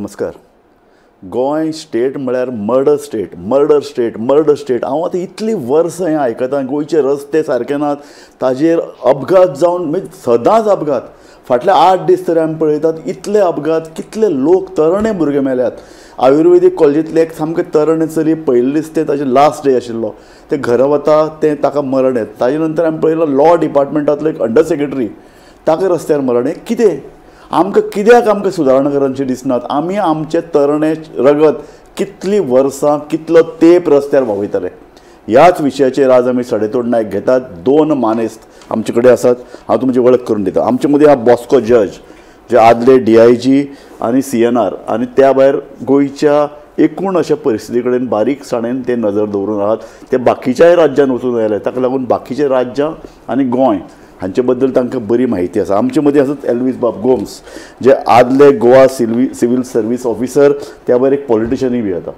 नमस्कार. गोंय स्टेट म्हळ्यार murder state, murder state, murder state. हांव आतां इतलीं वर्सां हें आयकतां. गोंयचे रस्ते सारके नात, ताजेर अपघात जावन म्हणजे सदांच अपघात. फाटले 8 दीस तरी आमी पळयतात इतले अपघात, कितले लोक तरणे भुरगे मेल्यात. आयुर्वेदीक कॉलेजींतले एक सामकें तरणे चली पयले दीस ते ताजे लास्ट डे आशिल्लो, ते घरा वता तें ताका मरण येता. ताजे नंतर आमी पळयलो लॉ डिपार्टमेंटांतलो एक अंडर सेक्रेटरी ताका रस्त्यार मरण येता. कितें आमकां कित्याक आमकां सुदारणा करनशें दिसनात? आमी आमचें तरणे रगत कितलीं वर्सां कितलो तेंप रस्त्यार व्हांवयतले? ह्याच विशयाचेर आज आमी सडेतोड नायक घेतात. 2 मानेस्त आमचे कडेन आसात, हांव तुमची वळख करून दिता. आमचे मदीं आहा बॉस्को जज, जे आदले DIG आनी CNR आनी त्या भायर गोंयच्या एकूण अशा परिस्थिती कडेन बारीकसाणेन ते नजर दवरून आहात. ते बाकीच्याय राज्यान वचून आयले, ताका लागून बाकीचे राज्यां आनी गोंय हांचे बद्दल तांकां बरी म्हायती आसा. आमचे मदीं आसात एल्वीस बाब गोम्स, जे आदले गोवा सिव्हील सर्वीस ऑफिसर, त्या भायर एक पॉलिटिशनूय बी येता.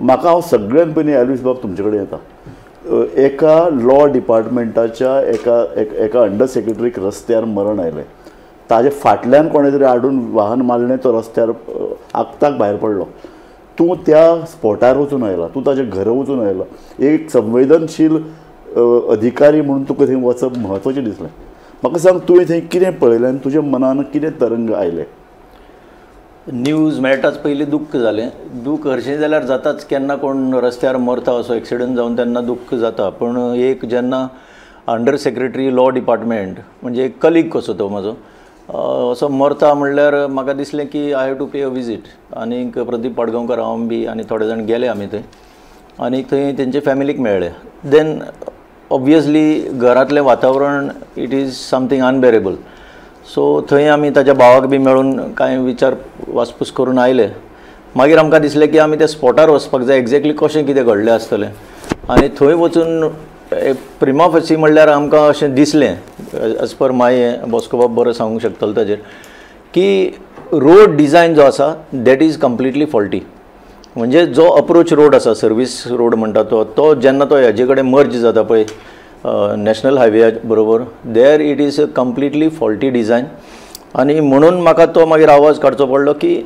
म्हाका हांव सगळ्यान पयलीं एल्वीस बाब तुमचे कडेन येता. एका लॉ डिपार्टमेंटाच्या एका एका अंडर सेक्रेटरीक रस्त्यार मरण आयलें. ताजे फाटल्यान कोणें तरी हाडून वाहन मारलें, तो रस्त्यार आक्ताक भायर पडलो. तूं त्या स्पॉटार वचून आयला, तूं ताच्या घरा वचून आयला. एक संवेदनशील अधिकारी म्हणून तुका थंय वचप म्हत्वाचें दिसलें. म्हाका सांग, तुवें थंय कितें पळयलें आनी तुज्या मनान कितें तरंग आयले? न्यूज मेळटाच पयलीं दुख्ख जालें. दूख हरशीं जाल्यार जाताच, केन्ना कोण रस्त्यार मरता असो एक्सिडंट जावन तेन्ना दुख्ख जाता. पूण एक जेन्ना अंडर सेक्रेटरी लॉ डिपार्टमेंट म्हणजे एक कलीग कसो तो म्हजो असो मरता म्हणल्यार म्हाका दिसलें की I have to pay a visit. आनीक प्रदीप पाडगांवकर हांव बी आनी थोडे जाण गेले आमी थंय आनी थंय तेंचे फॅमिलीक मेळ्ळे. Then obviously घरांतलें वातावरण it is something unbearable. So थंय आमी ताच्या भावाक बी मेळून कांय विचार वासपूस करून आयले. मागीर आमकां दिसलें की आमी त्या स्पॉटार वचपाक जाय, एक्झॅक्टली कशें कितें घडलें आसतलें. आनी थंय वचून प्रिमा फेसी म्हणल्यार आमकां अशें दिसलें, एज पर my Bosco बाब बरो सांगूंक शकतलो ताजेर, की रोड डिजायन जो आसा that is completely faulty. म्हणजे जो अप्रोच रोड आसा, सर्वीस रोड म्हणटा तो, तो जेन्ना तो हेजे कडेन मर्ज जाता पळय नॅशनल हायवे बरोबर, there it is a completely faulty design. आनी म्हणून म्हाका तो मागीर आवाज काडचो पडलो की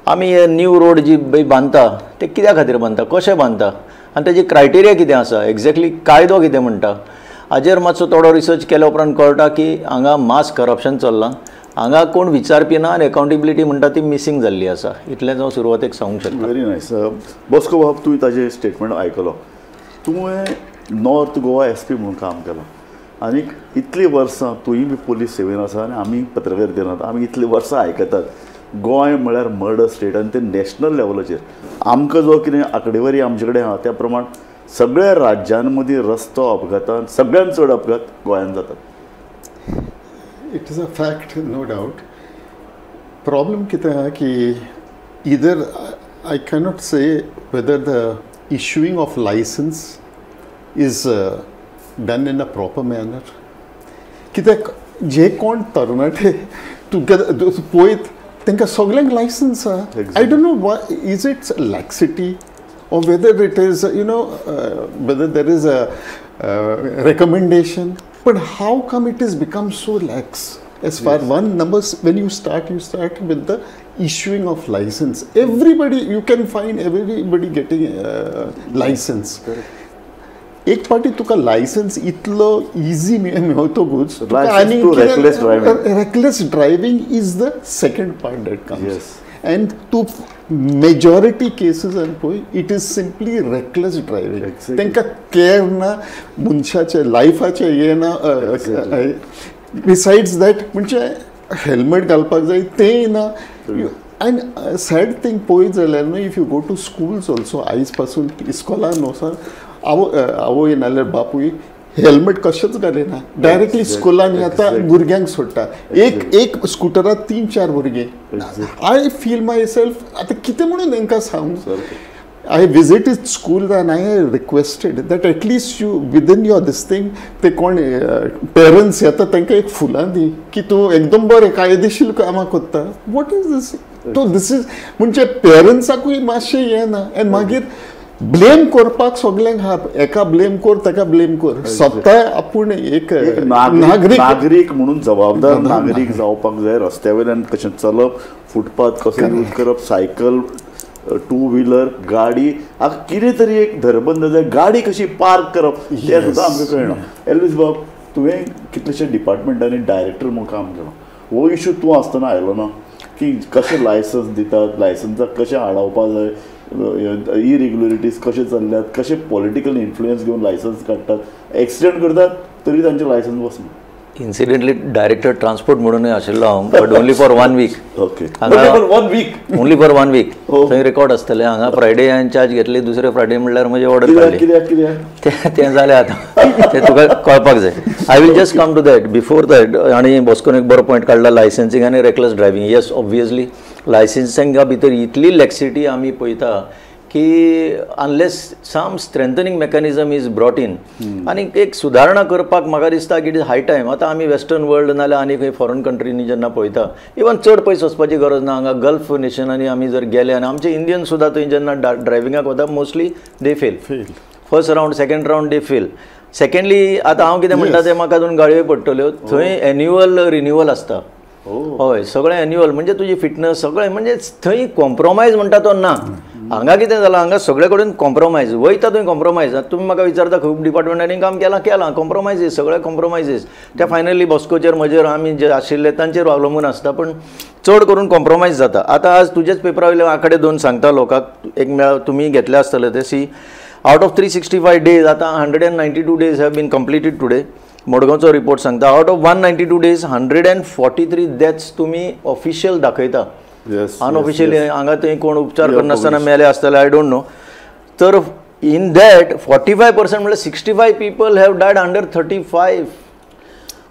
आमी हे न्यू रोड जी बांदता ते कित्या खातीर बांदता, कशें बांदता आनी तेजी क्रायटेरिया कितें आसा, एक्झॅक्टली कायदो कितें म्हणटा, हाजेर मातसो थोडो रिसर्च केल्या उपरांत कळटा की हांगा मास करप्शन चल्लां, हांगा कोण विचारपी ना आनी अकाउंटेबिलिटी म्हणटा ती मिसींग जाल्ली आसा. इतलेंच हांव सुरवातेक सांगूंक शकता. Very nice. बॉस्को बाब, तुवें ताजें स्टेटमेंट आयकलो. तुवें नॉर्थ गोवा SP म्हणून काम केलां आनी इतलीं वर्सां तुंय बी पोलीस सेवेन आसा आनी आमी पत्रकारितेन आसा. आमी इतलीं वर्सां आयकतात गोंय म्हळ्यार मर्डर स्टेट आनी ते नॅशनल लेवलाचेर. आमकां जो कितें आंकडेवारी आमचे कडेन आहा त्या प्रमाण सगळ्या राज्यां मदीं रस्तो अपघातान सगळ्यान चड अपघात गोंयांत जातात. It is a fact, no doubt. Problem कितें आहा की either I cannot say whether the issuing of licence is done in a proper manner. कित्याक जे कोण तरणाटे तुका पळयत तांकां सगल्यांक लायसन्स आहा. I don't know why is it laxity or whether it is, you know, whether there is a recommendation, but how come it has become so lax? As far one numbers, when you start with the issuing of license. Everybody, you can find everybody getting license. Correct. एक पाटी तुका licence इतलो easy मेळटकूच reckless driving. Reckless driving is the second part that comes. And to majority cases आनी पळय it is simply reckless driving. तांकां care ना मनशाचे लायफाचें हें ना. बिसायड्स that म्हणजे हेल्मेट घालपाक जाय तेंय ना. आनी सॅड थींग पळयत जाल्यार न्हू, if you go to schools also, आयज पासून इस्कॉलान वचोन आवय नाल्यार बापूय हेल्मेट कशेंच घालिना, डायरेक्टली स्कुलान येता भुरग्यांक सोडटा. एक एक स्कुटरार 3-4 भुरगे. I feel my self आतां कितें म्हणून तांकां सांगू. I visited school and I requested that at least you within your this thing ते कोण पेरंट्स येता तांकां एक फुलां दी की तूं एकदम बरें कायदेशीर कामां करता. What is this? तो this is म्हणजे पेरंट्साकूय मातशें हें ना. आनी मागीर ब्लेम करपाक सगल्यांक हा, एका ब्लेम कर ताका ब्लेम कर, स्वता आपूण एक नागरीक नागरीक म्हणून जबाबदार नागरीक जावपाक जाय. रस्त्या वयल्यान कशें चलप, फुटपाथ कसो यूज करप, सायकल, टू व्हिलर, गाडी, आतां कितें तरी एक धरबंद जाय, गाडी कशी पार्क करप तें सुद्दां आमकां कळना. एल्वीस बाब, तुवें कितलेशे डिपार्टमेंटांनी डायरेक्टर म्हणून काम केलां, हो इशू तूं आसतना आयलो ना की कशें लायसन्स दितात, लायसन्साक कशें आडावपा जाय, इरेग्युलरिटीज कशें चल्ल्यात, कशें पॉलिटिकल इन्फ्लुयन्स घेवन लायसन्स काडटात, एक्सिडंट करतात तरी तांचें लायसन्स वचना. इन्सिडेंटली डायरेक्टर ट्रान्सपोर्ट म्हणूनय आशिल्लो हांव, but only for 1 week. Okay, for 1 week, only for 1 week. थंय रेकॉर्ड आसतलें. हांगा फ्रायडे हांवें चार्ज घेतली, दुसरे फ्रायडे म्हणल्यार म्हजी ऑर्डर काडली. कित्याक तें जालें आतां तें तुका कळपाक जाय. I will just come to that. Before that आनी बॉस्कोन एक बरो पॉयंट काडला, लायसन्सिंग आनी रेकलस ड्रायव्हिंग. येस, ऑब्वियसली लायसन्सिंगा भितर इतली लॅक्सिटी आमी पळयता की unless some strengthening mechanism is brought in आनी एक सुदारणा करपाक म्हाका दिसता की it is high time. आतां आमी वेस्टर्न वर्ल्ड नाल्यार आनी खंय फॉरेन कंट्रीनी जेन्ना पळयता, इवन चड पयस वचपाची गरज ना, हांगा गल्फ नेशनांनी आमी जर गेले आनी आमचे इंडियन सुद्दां थंय जेन्ना ड्रायव्हिंगाक वता, mostly they fail. First round, second round they fail. Secondly आतां हांव कितें म्हणटा तें म्हाका दोन गाळयो पडटल्यो. थंय एन्युअल रिन्युअल आसता. हय, सगळें एन्युअल म्हणजे तुजी फिटनस सगळें, म्हणजे थंय कॉम्प्रोमायज म्हणटा तो ना. हांगा कितें जालां, हांगा सगळे कडेन कॉम्प्रोमायज वयता थंय कॉम्प्रोमायज. तुमी म्हाका विचारता खूब डिपार्टमेंटांनी काम केलां, केलां, कॉम्प्रोमायजीस, सगळे कॉम्प्रोमायजीस. ते फायनली बॉस्कोचेर म्हजेर आमी जे आशिल्ले तांचेर अवलंबून आसता, पण चड करून कॉम्प्रोमायज जाता. आतां आज तुजेच पेपरा वयले आंकडे दोन सांगता लोकांक, एक मेळ तुमी घेतले आसतले ते. See, out of 365 days आतां 192 days have been completed today. मडगांवचो report सांगता out of 192 days 143 deaths तुमी ऑफिशियल दाखयता. अनऑफिशियली हांगा थंय कोण उपचार करनासतना मेले आसतले, I don't know. तर इन that 45% म्हणल्यार 65 people have died under 35.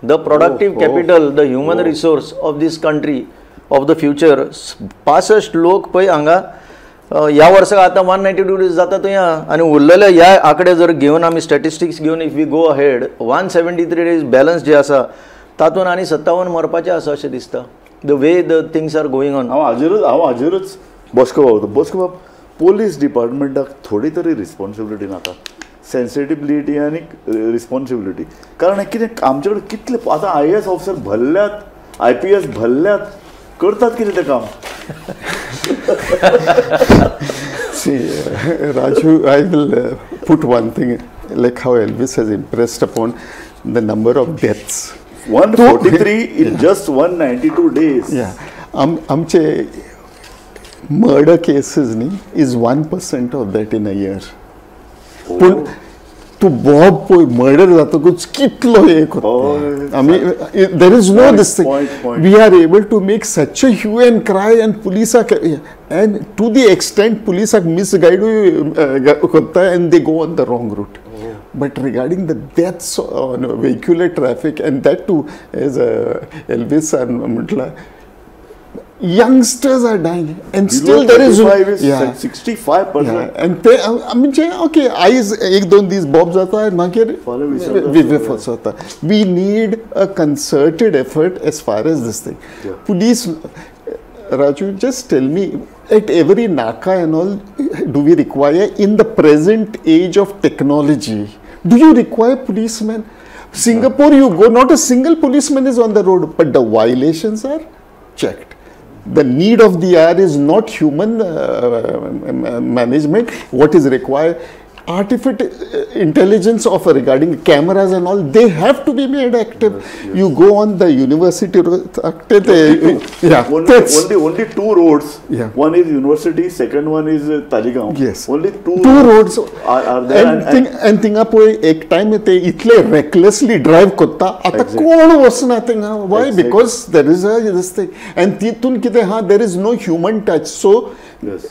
The productive capital, the human resource of this country of the future. 65 लोक पळय हांगा ह्या वर्साक आतां 192 डेज जाता थंय आनी उरलेले ह्या आंकडे जर घेवन आमी स्टॅटिस्टिक्स घेवन if we go ahead 173 days balance जे आसा तातूंत आनी 57 मरपाचे आसा अशें दिसता. The way the things are going on. हांव हाजेरूच बॉस्को बाब, बॉस्को बाब, पोलीस डिपार्टमेंटाक थोडी तरी रिस्पॉन्सिबिलिटी नाका, सेन्सिटिबिलिटी आनी रिस्पॉन्सिबिलिटी. कारण कितें आमचे कडेन कितले आतां IAS officer भरल्यात, IPS भरल्यात, करतात कितें तें काम? See, Raju, I will put one thing, like how Elvis has impressed upon the number of deaths. 143 in just 192 days. Yeah. आमचे murder cases न्ही is 1% of that in a year. पूण तूं बोब पळय मर्डर जातकूच कितलो एक आमी, there is no this thing. We are able to make such a hue and cry and पुलिसाक, and to the extent पुलिसाक मिसगायडूय करता and they go on the wrong route. But regarding the deaths on vehicular traffic, and that too, as Elvis म्हटलं, youngsters are dying, and still there is 65%. And ते म्हणजे okay, आयज एक दोन दीस बॉब जाता आनी मागीर जाता. We need a concerted effort as far as this thing. Police, Raju, just tell me, at every naka and all, do we require, in the present age of technology, do you require policemen? Singapore, you go, not a single policeman is on the road, but the violations are checked. The need of the hour is not human management. What is required? Artificial intelligence of regarding cameras and all, they have to be made active. Yes, yes. You go on the university road. Yeah, only two roads. Yeah. One is university, second one is Taligaon. Yes. Only two roads are there. And थिंगा पळय एक time ते इतले recklessly drive करता, आतां कोण वचना थिंगा. Why? Because there is a this thing. And तितून कितें आहा, there is no human touch. So yes.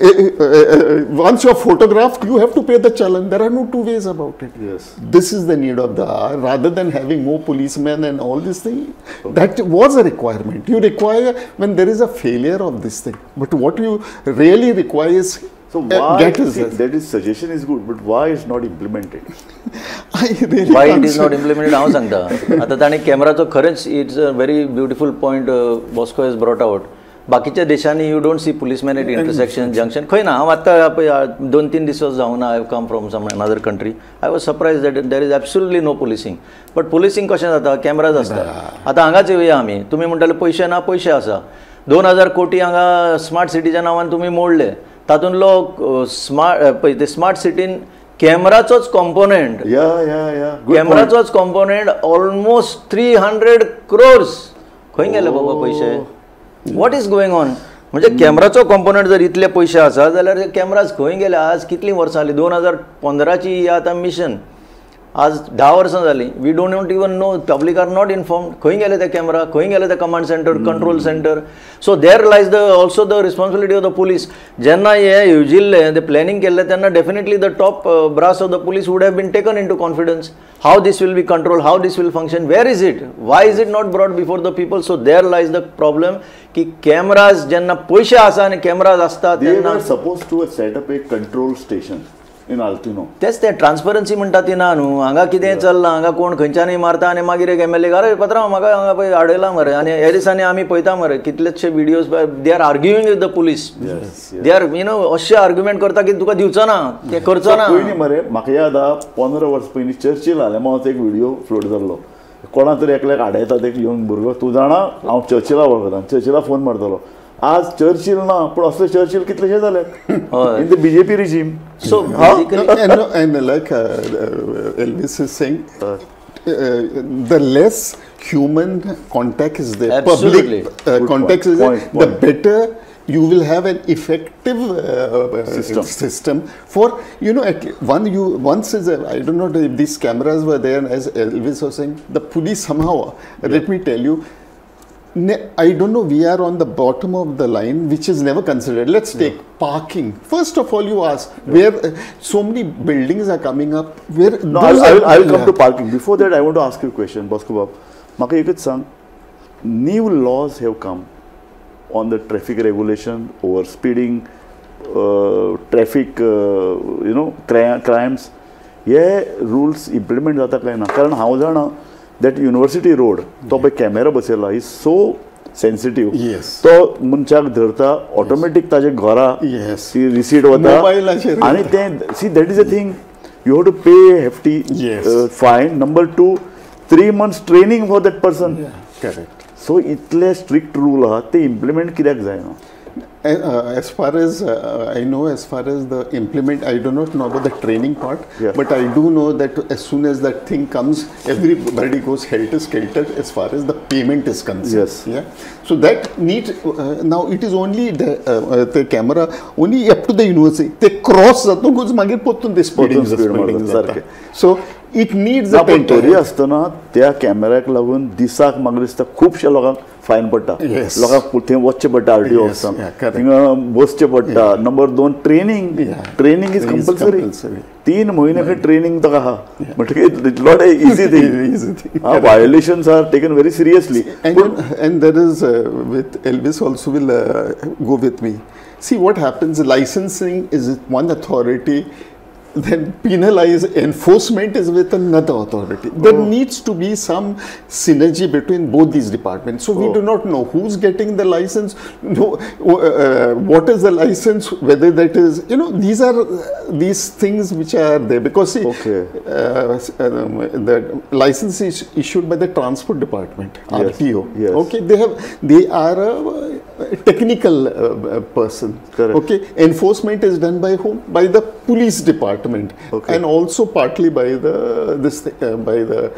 Once you are photographed, you have to pay the challan. There are no two ways about it. Yes. This is the need of the hour. Rather than having more policemen and all this thing, okay, that was a requirement. You require when there is a failure of this thing. But what you really require is... So why, see, that is suggestion is good, but why is not implemented? I really why it is not implemented, हांव सांगता. आतां ताणें कॅमेराचो खरेंच it's a very beautiful point Bosco has brought out. बाकीच्या देशांनी you don't see policeman at intersection junction खंय ना. हांव आत्तां पळय 2-3 दीस जावना I have come from some another country. I was surprise that there is absolutely no policing. But policing कशें जाता, कॅमराज आसता. आतां हांगाच येवया आमी, तुमी म्हणटाले पयशे ना, पयशे आसा. 2000 कोटी हांगा स्मार्ट सिटीच्या नांवान तुमी मोडले, तातूंतलो स्मार्ट पळय ते स्मार्ट सिटीन कॅमराचोच कॉम्पोनंट, कॅमराचोच कॉम्पोनंट ऑलमोस्ट 300 crores. खंय गेले बाबा पयशे? What is going on? म्हणजे कॅमराचो कॉम्पोनंट जर इतले पयशे आसा जाल्यार कॅमराज खंय गेले? आज कितलीं वर्सां जालीं, 2015ची ही आतां मिशन, आज 10 वर्सां जालीं. We don't even know, public are not informed. खंय गेले ते कॅमरा, खंय गेले ते command centre, control centre? So there lies the also the responsibility of the police. जेन्ना हें येवजिल्लें, ते प्लॅनिंग केल्लें, तेन्ना definitely the top brass of the police would have been taken into confidence. How this will be control, how this will function, where is it, why is it not brought before the people? So there lies the problem की कॅमराज जेन्ना पयशे आसा आनी कॅमराज आसता तेन्ना suppose to set up a control station in Altino. तेच ते transparency म्हणटा ती ना न्हू. हांगा कितें चल्लां, हांगा कोण खंयच्यानूय मारता आनी मागीर एक एम एल ए अरे पत्रांव म्हाका हांगा पळय आडयला मरे. आनी ह्या दिसांनी आमी पळयता मरे कितलेशे videos, they are arguing with the police, they are you know अशे आर्ग्युमेंट करता की तुका दिवचो ना, ते करचो ना. पयलीं मरे म्हाका याद आहा 15 वर्स पयलीं चर्चील आलेमांवाचो एक व्हिडियो फ्लोट जाल्लो, कोणा तरी एकल्याक आडयता एक यंग भुरगो, तूं जाणा हांव चर्चिला वळखता, चर्चिला फोन मारतलो. आज चर्चिल ना, पूण असले चर्चिल कितलेशे जाले in the BJP regime. So basically, and like Elvis is saying, the less human contact is there, absolutely. Public contact is there, the better you will have an effective system for, you know, at one you once is a, I don't know if these cameras were there, as Elvis was saying, the police somehow, let me tell you, I don't know, we are on the bottom of the line, which is never considered. Let's take parking. First of all, you ask where so many buildings are coming up. Where no, I will come to parking. Before that, I want to ask you a question, Bosco Bab. Maka ekach sang, new laws have come on the traffic regulation, over speeding, traffic, you know, crimes. Ye rules implement jata kai na? Karan हांव जाणा that university road, तो पळय camera बसयला, is so sensitive. तो मनशाक धरता automatic ताजे घरा ती रिसीट वता आनी तें see that is a thing, you have to pay hefty fine. Number 2, 3 months training for that person. Correct. So इतले स्ट्रिक्ट रूल आहा ते इम्प्लिमेंट कित्याक जायना? As far as I know, as far as the implement, I do not know about the training part, but I do know that as soon as that thing comes, everybody goes helter-skelter as far as the payment is concerned. Yes. Yeah. So that needs, now it is only the camera, only up to the university. They cross जातकूच मागीर परतून ते speeding जाता. So it needs a पण तरी आसतना त्या कॅमेराक लागून दिसाक म्हाका दिसता खुबश्या लोकांक फायन पडटा, लोकांक थंय वचचें पडटा, आर टी ओ ऑफिसान थिंगा बसचें पडटा. Number 2, training, training is compulsory. 3 म्हयने खंय ट्रेनिंग ताका आहा, म्हणटकीर it's not a easy thing. Violations are taken very seriously. And there is with Elvis also will go with me. See what happens, licensing is one authority, then penalize enforcement is with another authority. There needs to be some synergy between both these departments. So we do not know who's getting the license, no, what is the license, whether that is, you know, these are these things which are there. Because see, the license is issued by the transport department, RTO. Yes. Okay, they are a technical person. Correct. Okay, enforcement is done by whom? By the police department. Okay. And also partly by the by the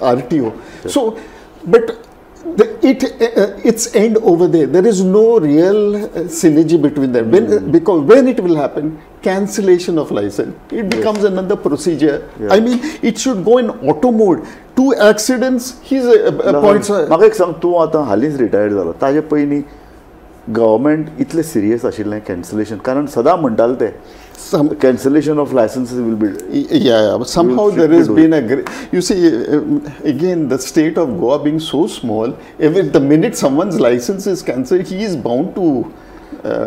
RTO. Okay. So, but its end over there. There is no real synergy between them. When, because when it will happen, cancellation of license, it becomes another procedure. Yeah. I mean, it should go in auto mode. 2 accidents, he's points. म्हाका एक सांग, तूं आतां हालींच retired जालो, ताजे पयलीं government इतलें सिरियस आशिल्लें कॅन्सलेशन? कारण सदां म्हणटाले ते cancellation of licenses will be somehow there has been a, you see, again the state of Goa being so small, every the minute someone's license is cancelled, he is bound to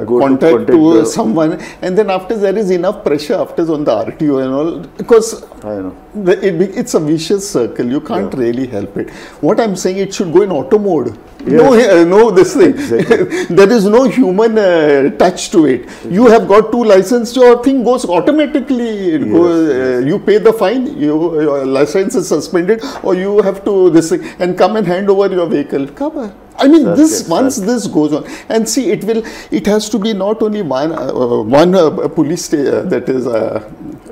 contact to someone, and then after there is enough pressure after on the RTO and all, because I know. It's a vicious circle. You can't really help it. What I'm saying, it should go in auto mode. Yes. No, no, this thing. Exactly. There is no human touch to it. You have got two licenses, your thing goes automatically. It goes, you pay the fine, your license is suspended, or you have to this thing and come and hand over your vehicle. Come on. I mean, this once this goes on, and see, it will. It has to be not only one police that is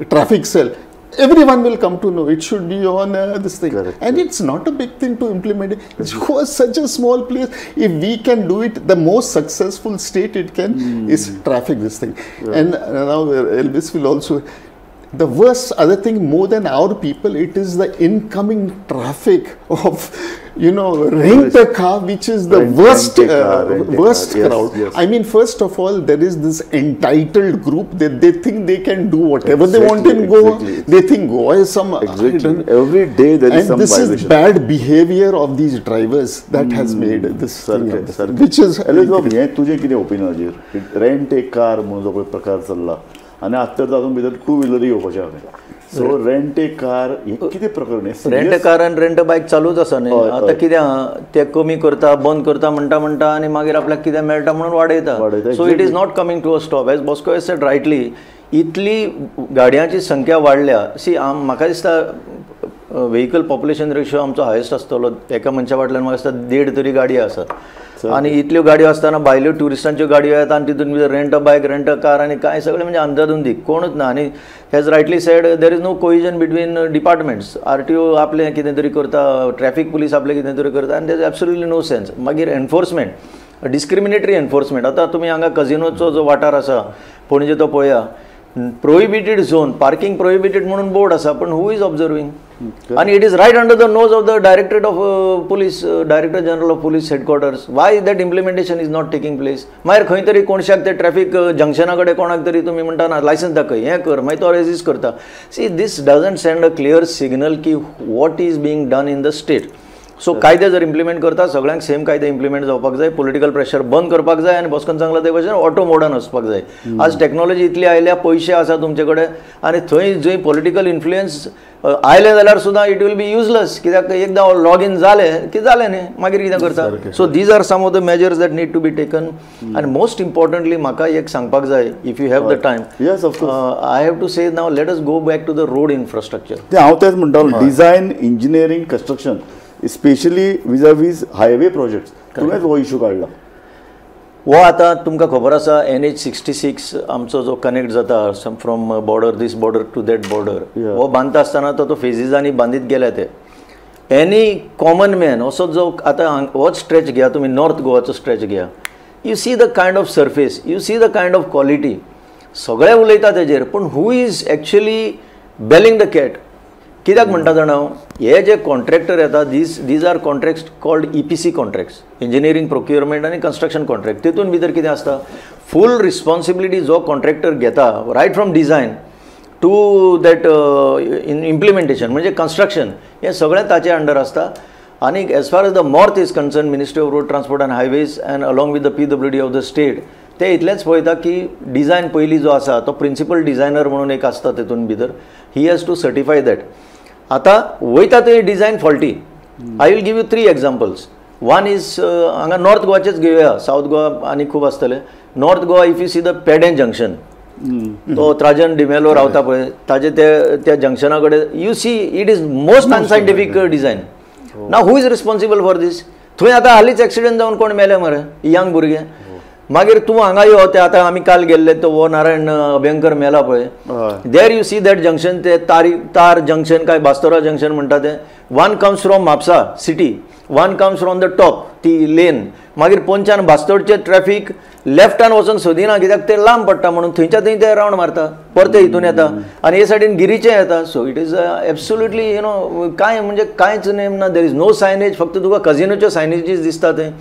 traffic cell. Everyone will come to know. It should be on this thing. Correct. And it's not a big thing to implement. It was such a small place. If we can do it, the most successful state it can is traffic this thing. Yeah. And now Elvis will also... The worst other thing, more than our people, it is the incoming traffic of, you know, rent a car, which is the worst, worst crowd. Yes. I mean, first of all, there is this entitled group that they think they can do whatever they want in Goa. They think Goa is some... Every day there is some And this violation. Is bad behavior of these drivers that has made this thing. Which is... तुझे कितें opinion? Rent a car म्हणून जो प्रकार चल्ला. आनी आतां तर तातूंत भितर टू व्हिलर येवपाचें आहा. सो रेंट ए कार हें कितें प्रकरण? रेंट ए कार आनी रेंट अ बायक चालूच आसा न्ही. आतां कितें आहा ते कमी करता, बंद करता म्हणटा म्हणटा आनी मागीर आपल्याक कितें मेळटा म्हणून वाडयता. So it is not coming to a stop. As Bosco has said rightly, इतली गाडयांची संख्या वाडल्या. सी, म्हाका दिसता व्हेकल पॉप्युलेशन रेशो आमचो हायस्ट आसतलो. एका मनशा फाटल्यान म्हाका दिसता 1.5 तरी गाडयो आसात. आनी इतल्यो गाडयो आसतना भायल्यो ट्युरिस्टांच्यो गाडयो येता आनी तितून भितर rent a bike, rent a car आनी कांय सगळें म्हणजे अंदाधुंदी कोणूच ना. आनी as rightly said, there is no cohesion between departments. RTO आपलें कितें तरी करता, ट्रॅफिक पुलीस आपलें कितें तरी करता, आनी there is absolutely no sense. मागीर एनफोर्समेंट, डिस्क्रिमिनेटरी एनफोर्समेंट. आतां तुमी हांगा कजिनोचो जो वाठार आसा पणजे तो पळया, प्रोहिबिटेड झोन, पार्किंग प्रोहिबिटेड म्हणून बोर्ड आसा, पण who is observing? आनी it is right under the nose of the directorate of police, director general of police headquarters. Why that implementation is not taking place? मागीर खंय तरी कोणशाक ते traffic जंक्शना कडेन कोणाक तरी तुमी म्हणटा ना लायसन्स दाखय, हें कर, मागीर तो रेजिस्ट करता. See, this doesn't send a clear signal की what is being done in the state. So कायदे जर इम्प्लिमेंट करता, सगळ्यांक सेम कायदे इम्प्लिमेंट जावपाक जाय, पॉलिटिकल प्रेशर बंद करपाक जाय आनी बॉस्कोन सांगला ते भशेन ऑटो मोडान वचपाक जाय. आज टॅक्नॉलॉजी इतली आयल्या, पयशे आसा तुमचे कडेन आनी थंय जंय पॉलिटिकल इन्फ्लुयन्स आयलें जाल्यार सुद्दां it will be useless. कित्याक एकदां लॉग इन जालें की जालें न्ही, मागीर कितें करता. So these are some of the measures that need to be taken. आनी मोस्ट इम्पॉर्टंटली म्हाका एक सांगपाक जाय, if you have the time, I have to say now let us go back to the road infrastructure. तें हांव तेंच म्हणटालो, design, engineering, construction, specially vis-a-vis highway projects, तुवेंच हो इशू काडला. हो आतां तुमकां खबर आसा, NH 66 आमचो जो कनेक्ट जाता from border, this border to that border, हो बांदता आसतना तो फेजीजांनी बांदीत गेल्या ते. एनी कॉमन मॅन असो जो आतां होच स्ट्रेच घेया तुमी, नॉर्थ गोवाचो स्ट्रेच घेया, you see the kind of surface, you see the kind of quality, सगळे उलयता तेजेर, पूण who is actually belling the cat? कित्याक म्हणटा जाणा हांव, हे जे कॉन्ट्रॅक्टर येता, these are contracts called EPC contracts, engineering procurement आनी कन्स्ट्रक्शन कॉन्ट्रॅक्ट. तितून भितर कितें आसता, फूल रिस्पॉन्सिबिलिटी जो कॉन्ट्रॅक्टर घेता, right from design to that in implementation म्हणजे कन्स्ट्रक्शन, हें सगळें ताचे अंडर आसता. आनी as far as the MoRTH is concern, ministry of road transport and highways and along with the PWD of the state, ते इतलेंच पळयता की डिझायन पयलीं जो आसा तो प्रिंसिपल डिझायनर म्हणून एक आसता तेतून भितर, he has to certify that. आतां वयता थंय design faulty. I will give you 3 examples. One is हांगा नॉर्थ गोवाचेच घेवया, सावथ गोवा आनी खूब आसतले. North Goa, if you see the Pedem junction, तो त्राजन डिमेलो रावता पळय, ताजे ते त्या जंक्शना कडेन you see it is most unscientific design. Now who is responsible for this? थंय आतां हालींच एक्सिडंट जावन कोण मेले मरे, यंग भुरगे. मागीर तूं हांगा यो, ते आतां आमी काल गेल्ले तो हो नारायण अभ्यंकर मेला पळय, there you see that junction, ते तार जंक्शन काय बास्तोरा जंक्शन म्हणटा ते, one comes from Mapusa city, one comes from the top ती लेन, मागीर पोंच्यान बास्तोडचे ट्रॅफिक लेफ्टान वचून सोदिना कित्याक ते लांब पडटा म्हणून थंयच्या थंय ते रावंड मारता, परते हितून येता आनी हे सायडीन गिरीचें येता. So it is absolutely you know कांय म्हणजे कांयच नेम ना, there is no signage, फक्त तुका कजिनोच्यो सायनेजीस दिसता थंय,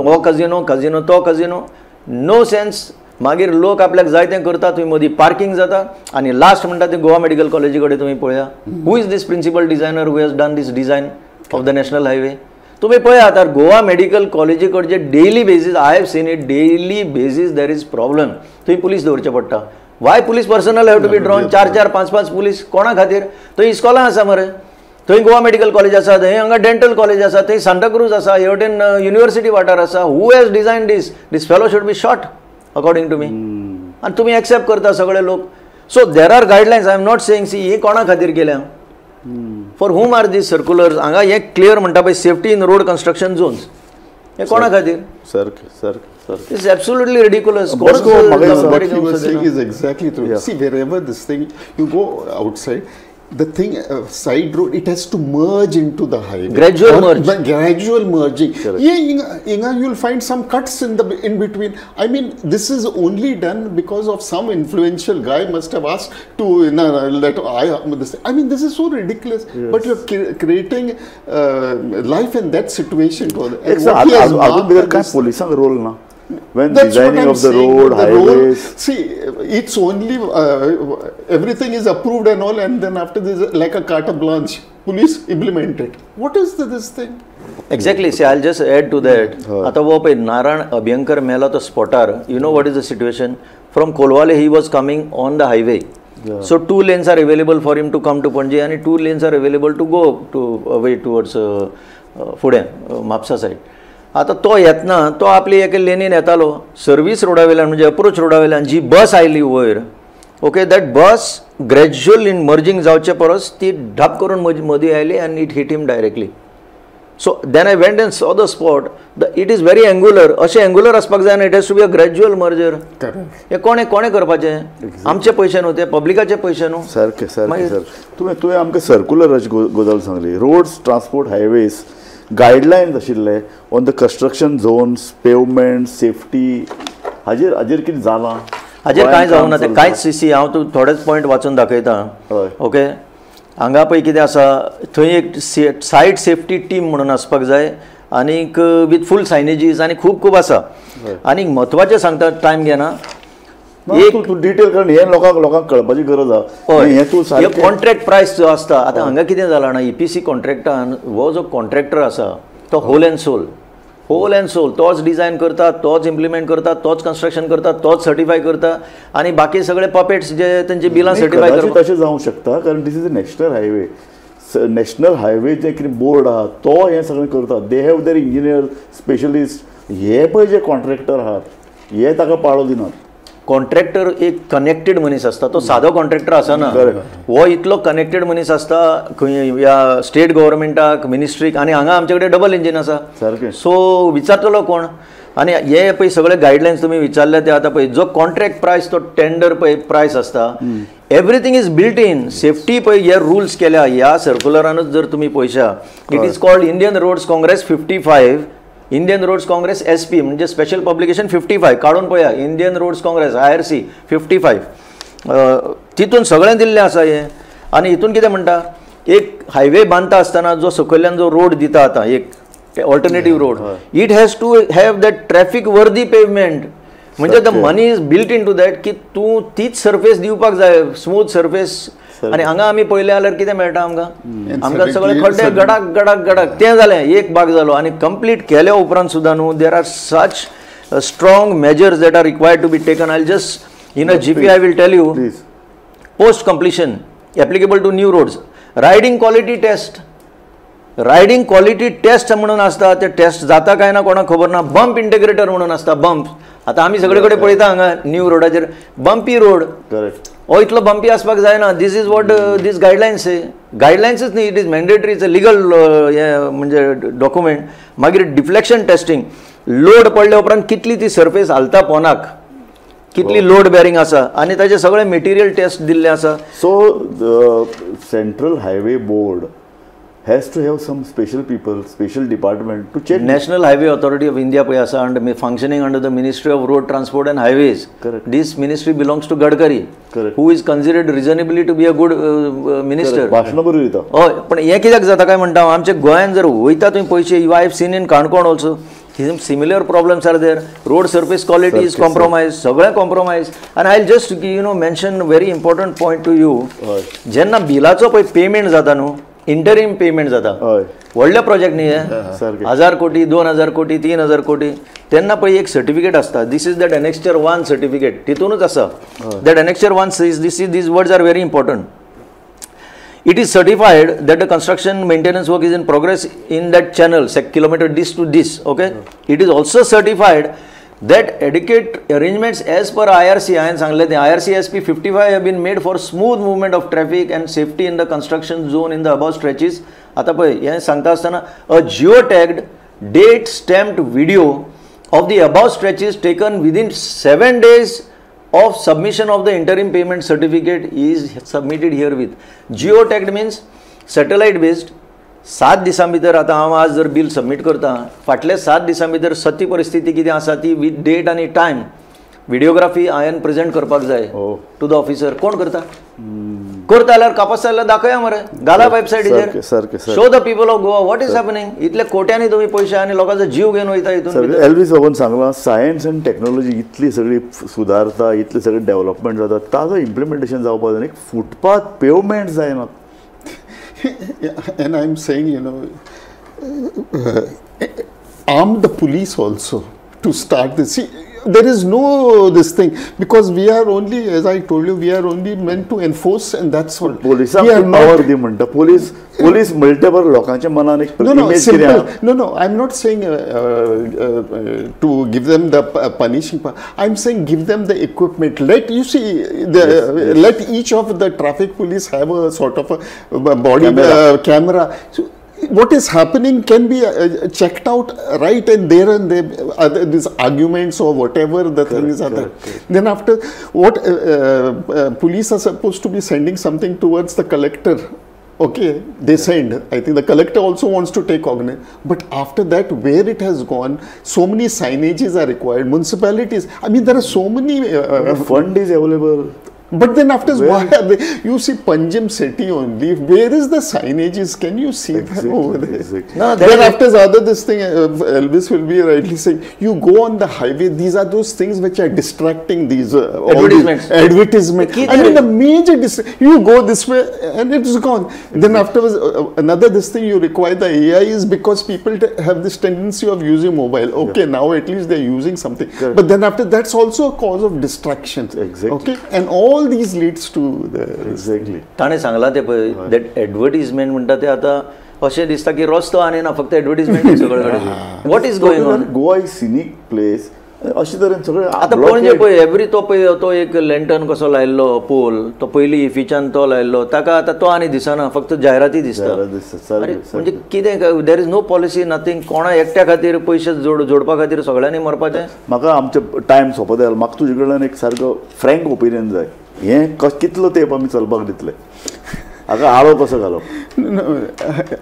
हो कजिनो, कजिनो तो कजिनो, नो सेन्स. मागीर लोक आपल्याक जाय तें करता, थंय मदीं पार्किंग जाता. आनी लास्ट म्हणटा ते गोवा मेडिकल कॉलेजी कडेन तुमी पळया, who is this principal designer who has done this design of the national highway? तुमी पळयात आतां गोवा मेडिकल कॉलेजी कडचे daily basis, I have seen it, daily basis there is problem. थंय पुलीस दवरचे पडटा. Why police personnel have to be drawn? 4 4 5 5 police कोणा खातीर? थंय इस्कॉलां आसा मरे, थंय गोवा मेडिकल कॉलेज आसा, थंय हांगा डेंटल कॉलेज आसा, थंय सांताक्रूज आसा, हे वटेन युनिवर्सिटी वाठार आसा. Who has design this? This fellow should be shot according to me. आनी तुमी एक्सेप्ट करता सगळे लोक. So there are guidelines. I am not saying see हे कोणा खातीर केल्या, for whom are these circulars. हांगा हे क्लियर म्हणटा पळय, safety in road construction zones, हे कोणा खातीर? सारकें सारकें. It's absolutely ridiculous. What he was saying is exactly true. Yeah. See, wherever this thing, you go outside, the thing, side road, it has to merge into the highway. Gradual merge. Gradual merging. Yeah, inga, you'll find some cuts in the in between. I mean, this is only done because of some influential guy must have asked to, that I, this. I mean, this is so ridiculous. Yes. But you're creating life in that situation. Exactly. Police role na. When that's designing of the road, the highways. Road, see, it's only everything is approved and all, and then after this, like a carte blanche, police implement it. What is this thing? Exactly. See, I'll just add to that. Ata wo pe Narayan Abhyankar mela to spotter. You know what is the situation? From Kolwale, he was coming on the highway. Yeah. So 2 lanes are available for him to come to Panaji, and 2 lanes are available to go to away towards Fudem, Mapsa side. आतां तो येतना तो आपली एके लेनीन येतालो, service रोडा वयल्यान म्हणजे अप्रोच रोडा वयल्यान जी बस आयली वयर, okay, that bus gradual in merging जावचे परस ती ढाप करून मदीं आयली आनी it hit him directly. So then I went and saw the spot, the it is very angular. अशें एंगुलर आसपाक जायना, it has to be a gradual merger. हें कोणें कोणें करपाचें? आमचे पयशे न्हू ते, पब्लिकाचे पयशे न्हू. सारकें सारकें सर. तुवें आमकां सर्कुलराची गजाल सांगली, रोड्स ट्रान्सपोर्ट हायवेज गायडलायन्स आशिल्ले on the construction zones, pavement, safety, हाजेर हाजेर कितें जालां? हाजेर कांय जावंक ना, तें कांयच. सी, हांव तूं थोडेच पॉयंट वाचून दाखयता. ओके, हांगा पळय कितें आसा, थंय एक सायट सेफ्टी टीम म्हणून आसपाक जाय, आनीक विथ फूल सायनेजीस आनी खूब खूब आसा. आनी म्हत्वाचें सांगता, टायम घेना, एक तूं डिटेल, कारण हें लोकांक लोकांक कळपाची गरज आसा. हें तूं कॉन्ट्रॅक्ट प्रायस जो आसता, आतां हांगा कितें जालां ना, ईपीसी कॉन्ट्रॅक्टान हो जो कॉन्ट्रॅक्टर आसा तो whole and sole, whole and sole, तोच डिझायन करता, तोच इम्प्लिमेंट करता, तोच कन्स्ट्रक्शन करता, तोच सर्टिफाय करता, आनी बाकी सगळे पपेट्स जे तेंचे बिलां सर्टिफाय करता. तशें जावंक शकता, कारण this is a national highway. National highway जे कितें बोर्ड आहा तो हें सगळें करता. They have their engineer specialist. हे पळय जे कॉन्ट्रॅक्टर आहात हे ताका पाळो दिनात. कॉन्ट्रॅक्टर एक कनेक्टेड मनीस आसता, तो सादो कॉन्ट्रॅक्टर आसना. हो इतलो कनेक्टेड मनीस आसता खंय ह्या स्टेट गव्हर्मेंटाक, मिनिस्ट्रीक, आनी हांगा आमचे कडेन डबल इंजीन आसा. सो विचारतलो कोण? आनी हे पळय सगळे गायडलायन्स तुमी विचारले ते आतां पळय, जो कॉन्ट्रॅक्ट प्रायस तो टेंडर पळय प्रायस आसता, everything is built in. Safety पळय हे रुल्स केल्या ह्या सर्कुलरानूच जर तुमी पळयशा, it is called Indian Roads Congress 55, Indian Roads Congress SP म्हणजे स्पेशल पब्लिकेशन 55 काडून पळया, इंडियन रोड्स काँग्रेस IRC 55, तितून सगळें दिल्लें आसा हें. आनी हितून कितें म्हणटा, एक हायवे बांदता आसतना जो सकयल्यान जो रोड दिता आतां एक alternative road, it has to have that traffic worthy pavement. म्हणजे the money is built in to that की तूं तीच सर्फेस दिवपाक जाय, स्मूथ सर्फेस. आनी हांगा आमी पळयलें जाल्यार कितें मेळटा आमकां? आमकां सगळे खड्डे, गडाक गडाक गडाक. तें जालें एक भाग जालो. आनी कंप्लीट केल्या उपरांत सुद्दां न्हू, there are such strong measures that are required to be taken. I just in a GP I will tell you, post completion applicable to new roads, riding quality test. Riding quality test म्हणून आसता, ते taste जाता काय ना कोणाक खबर ना. Bump integrator म्हणून आसता, बंप आतां आमी सगळे कडेन पळयता हांगा न्यू रोडाचेर बंपी रोड, हो इतलो बंपी आसपाक जायना. This is what these guidelines, गायडलायन्सूच न्ही, it is mandatory, it's a legal हें म्हणजे डॉक्युमेंट. मागीर डिफ्लेक्शन टेस्टिंग, लोड पडल्या उपरांत कितली ती सर्फेस हालता पोनाक, कितली लोड बेरिंग आसा, आनी ताचे सगळे मटेरियल टेस्ट दिल्ले आसा. So central highway board has to have some special people, special department to check. National Highway Authority of India पळय आसा, and functioning under the Ministry of Road Transport and Highways. Correct. This ministry belongs to Gadkari. Correct. Who is considered reasonably to be a good minister. भाशणां बरी दिता. हय, पण हें कित्याक जाता काय म्हणटा, आमच्या गोंयान जर वयता तुमी पयशे, you I have seen in Canacona also similar problems are there. Road surface quality is compromise, सगळें कॉम्प्रोमायज. आनी I just you know mention very important point to you. जेन्ना बिलाचो पळय पेमेंट जाता न्हू, इंटरीम पेमेंट जाता, व्हडले प्रोजेक्ट न्ही हे, 1000 कोटी, 2000 कोटी, 3000 कोटी. तेन्ना पळय एक सर्टिफिकेट आसता, this is that annexure 1 certificate, तितूनच आसा. That annexure 1 says this is these words are very important. It is certified that the construction maintenance work is in progress in that channel, kilometer this to this, okay. It is also certified that adequate arrangements as per IRC, हांवें सांगलें तें IRC SP 55 have been made for smooth movement of traffic and safety in the construction zone in the above stretches. आतां पळय हें सांगता आसतना a geo tagged date stamped video of the above stretches taken within 7 days of submission of the interim payment certificate is submitted herewith. Geo tagged means satellite based. 7 दिसां भितर आतां हांव आज जर बील सबमीट करता, फाटल्या 7 दिसां भितर सत्य परिस्थिती कितें आसा ती विथ डेट आनी टायम व्हिडियोग्राफी हांवें प्रेजेंट करपाक जाय टू the officer. कोण करता? करता जाल्यार कापास जाल्यार दाखया मरे, घाला वेबसायटीचेर, show the people of Goa what is happening. इतले कोट्यांनी तुमी पयशे आनी लोकांचो जीव घेवन वयता हितून. एल्वीस बाबून सांगलां, सायन्स आनी टॅक्नोलॉजी इतली सगळी सुदारता, इतली सगळी डेव्हलपमेंट जाता, ताजो इम्प्लिमेंटेशन जावपाक जाय. एक फुटपाथ पेवमेंट जायना. And I'm saying, you know, arm the police also to start this. See, there is no this thing, because we are only, as I told you, we are only meant to enforce, and that's all. Police power di म्हणटा, police police म्हणटकर लोकांच्या मनान एक image कितें आहा. No, no, I'm not saying to give them the punishing power. I'm saying give them the equipment. Let you see, the, yes, yes. Let each of the traffic police have a sort of a body camera. So, what is happening can be checked out right and there, and there these arguments or whatever the things are there. Then after what police are supposed to be sending something towards the collector. Okay, they send. I think the collector also wants to take cognizance. But after that, where it has gone, so many signages are required. Municipalities, I mean, there are so many. Fund is available. But then after, why are they, you see Panjim city only, where is the signages? Can you see them over there? Exactly. No, then after other this thing, Elvis will be rightly saying, you go on the highway, these are those things which are distracting these advertisements. Advertisement. I mean, the major, you go this way and it's gone. Exactly. Then afterwards, another this thing you require the AI is because people have this tendency of using mobile. Okay, now at least they're using something. Correct. But then after, that's also a cause of distraction. Exactly. Okay, and all these leads to the exactly. ताणें सांगलां तें पळय, that advertisement म्हणटा तें आतां अशें दिसता की रस्तो आनी ना, फक्त एडवर्टीजमेंट सगळे कडेन. What is going on? Goa is scenic place, अशे तरेन सगळें. आतां पणजे पळय, एवरी तो पळय तो एक लँटर्न कसो लायिल्लो पोल, तो पयलीं इफिच्यान तो लायिल्लो, ताका आतां तो आनी दिसना, फक्त जायराती दिसता. म्हणजे कितें, there is no policy, nothing. कोणा एकट्या खातीर पयशे जोडपा खातीर सगळ्यांनी मरपाचें. म्हाका आमचें टायम सोंपत आयलो, म्हाका तुजे कडल्यान एक सारको फ्रँक ओपिनियन जाय. हें कितलो तेंप आमी चलपाक दितले? हाका आळो कसो घालप?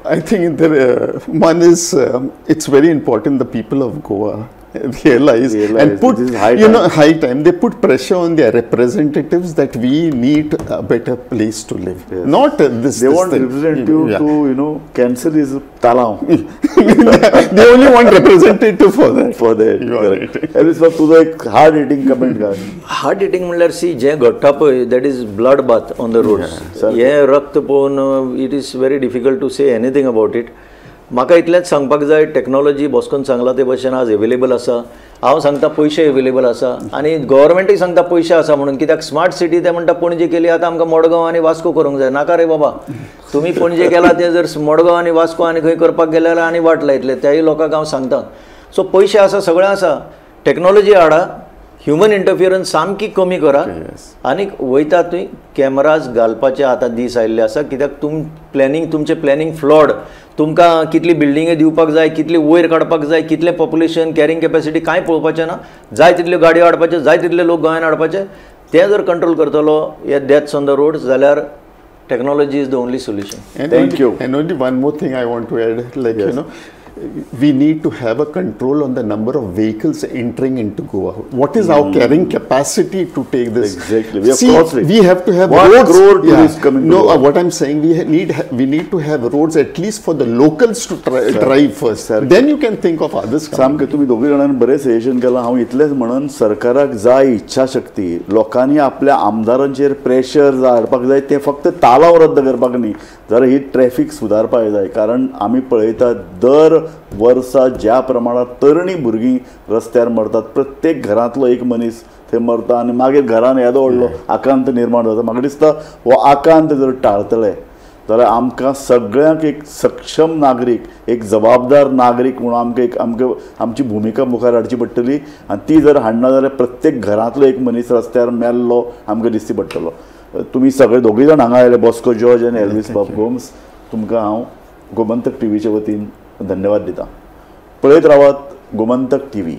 I think there, one is it's very important the people of Goa realize and put, you know, high time they put pressure on their representatives that we need a better place to live. Yes. Not this. They this want thing. Representative to, you know, cancel his talav. They only want representative for that. For that. You are right. Elvis बाब, तुजो एक hard hitting comment कर. Hard hitting म्हणल्यार C, जें घडटा पळय, that is blood bath on the roads. हें रक्त पळोवन it is very difficult to say anything about it. म्हाका इतलेंच सांगपाक जाय, टॅक्नॉलॉजी बॉस्कोन सांगला ते भशेन आज एवेलेबल आसा. हांव सांगता पयशे एवेलेबल आसा आनी गव्हर्मेंटूय सांगता पयशे आसा म्हणून, कित्याक स्मार्ट सिटी ते म्हणटा पणजे केली, आतां आमकां मडगांव आनी वास्को करूंक जाय. नाका रे बाबा, तुमी पणजे केला तें जर मडगांव आनी वास्को आनी खंय करपाक गेले जाल्यार आनी वाट लायतले, त्याय लोकांक हांव सांगता. सो पयशे आसा, सगळें आसा, टॅक्नॉलॉजी हाडा, ह्युमन इंटरफियरन्स सामकी कमी करा आनी वयता थंय कॅमराज घालपाचे आतां दीस आयिल्ले आसा. कित्याक प्लॅनिंग, तुमचें प्लॅनिंग फ्लॉड. तुमकां कितली बिल्डिंगे दिवपाक जाय, कितली वयर काडपाक जाय, कितलें पॉप्युलेशन, कॅरिंग कॅपॅसिटी कांय पळोवपाचें ना. जाय तितल्यो गाडयो हाडपाच्यो, जाय तितले लोक गोंयान हाडपाचे. तें जर कंट्रोल करतलो हे डेथ्स ऑन the roads जाल्यार technology is the only solution. And thank you. And only one more thing I want to add, like, you know, We need to have a control on the number of vehicles entering into Goa. What is our carrying capacity to take this? Exactly. We have crossed it. We have to have 1 roads. Crore tourists coming to No, Goa. What I'm saying, we need to have roads at least for the locals to drive first. Sir. Then you can think of others coming. सामकें तुमी दोगूय जाणांनी बरें suggestion केलां. हांव इतलेंच म्हणून सरकाराक जाय इच्छाशक्ती, लोकांनी आपल्या आमदारांचेर प्रेशर हाडपाक जाय. तें फक्त तालाव रद्द करपाक न्ही, जाल्यार ही ट्रॅफीक सुदारपाक जाय. कारण आमी पळयतात दर वर्सा ज्या प्रमाणात तरणी भुरगीं रस्त्यार मरतात, प्रत्येक घरांतलो एक मनीस थंय मरता आनी मागीर घरान येदो व्हडलो आकांत निर्माण जाता. म्हाका दिसता हो आकांत जर टाळतले जाल्यार आमकां सगळ्यांक एक सक्षम नागरीक, एक जबाबदार नागरीक म्हणून आमकां एक आमकां आमची भुमिका मुखार हाडची पडटली. आनी ती जर हाडना जाल्यार प्रत्येक घरांतलो एक मनीस रस्त्यार मेल्लो आमकां दिसची पडटलो. तुमी सगळे दोगूय जाण हांगा आयले, बॉस्को जॉर्ज आनी एल्वीस बाब गोम्स, तुमकां हांव गोमंतक टीव्हीच्या वतीन धन्यवाद दिता. पळयत रावात गोमंतक टीव्ही.